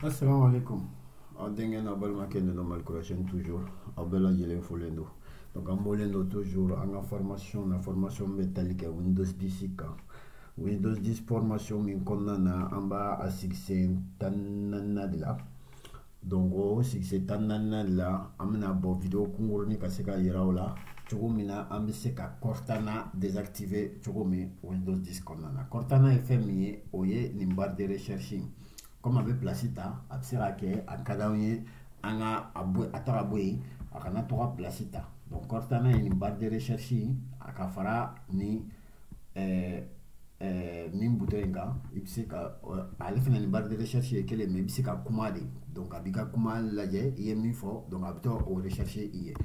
Assalamu alaikum. Aw denkɛ n'a balimakɛ Nɔnɔ Malikura chaîne toujours. Aw bɛɛ lajɛlen folen don. Donc an bɔlen don toujours an ka formation na, formation bɛ tali kɛ Windows 10 kan. Windows 10 formation min kɔnɔna na, an b'a a sigisen 14nan de la. Donc o sigisen 14nan de la, an bɛna bɔ vidéo kunkurunin ka se ka yira aw la cogo min na an bɛ se ka Cortana désactiver cogo min Windows 10 kɔnɔna na. Cortana ye fɛn min ye, o ye nin barre de recherche in. Comme a bɛ place ta, a bɛ se ka kɛ a ka d'anw ye an ka a bɔ, a ta ka bɔ yen, a kana to ka place ta. Donc Cortana ye nin barre de recherche in, a ka fara ni nin bouton in kan. I bɛ se ka ale fana ni barre de recherche ye kelen, mais i bɛ se ka kuma de. Donc a b'i ka kuma lajɛ, i ye min fɔ, donc a bɛ to o recherche i ye.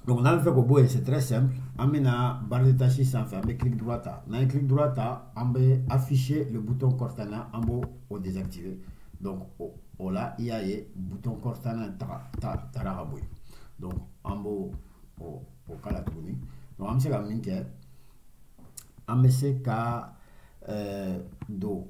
Donc n'an bɛ fɛ k'o bɔ yen, c'est très simple. An bɛna barre de tâche sanfɛ, an bɛ clic droit ta. N'an ye clic droit ta, an bɛ afficher le bouton Cortana, an b'o o désactiver. Donc o la, i y'a ye, bouton Cortana taga ta taara ka bɔ yen. Donc an b'o o k'a la tuguni. Donc an bɛ se ka min kɛ, an bɛ se ka don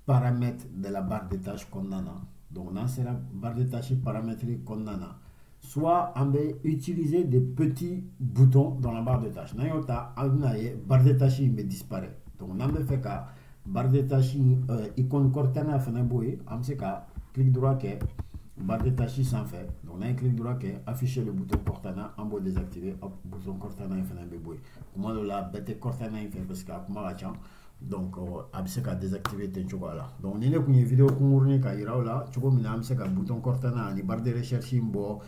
paramètres de la barre de tâche kɔnɔna na. Donc n'an sera barre de tâche paramètres kɔnɔna na, soit an bɛ utiliser des petits boutons dans la barre de tâche. N'an y'o ta, an bɛna ye barre de tâche in bɛ disparaître. Donc n'an bɛ fɛ ka barre de tâche in icône Cortana fana bɔ yen, an bɛ se ka clic droit kɛ barre de tâche sanfɛ. Donc n'an ye clic droit kɛ, afficher le bouton Cortana, an b'o désactiver. Hop, bouton Cortana in fana bɛ bɔ yen. Kuma dɔw la, bɛɛ tɛ Cortana in fɛ parce que a kuma ka ca. Donc a bɛ se ka désactiver ten cogoya la. Donc ni ne kun ye vidéo kunkurunin ka yira aw la cogo min na an bɛ se ka bouton Cortana ani barre de recherche in bɔ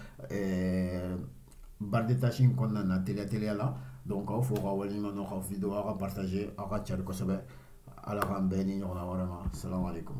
barre de tâche in kɔnɔna na teliya teliya la. Donc k'aw fo k'aw waleɲuman dɔn, k'aw vidéo aw ka partager, aw ka cari kosɛbɛ. Ala k'an bɛn ni ɲɔgɔnna wɛrɛ ma. Salamu alaikum.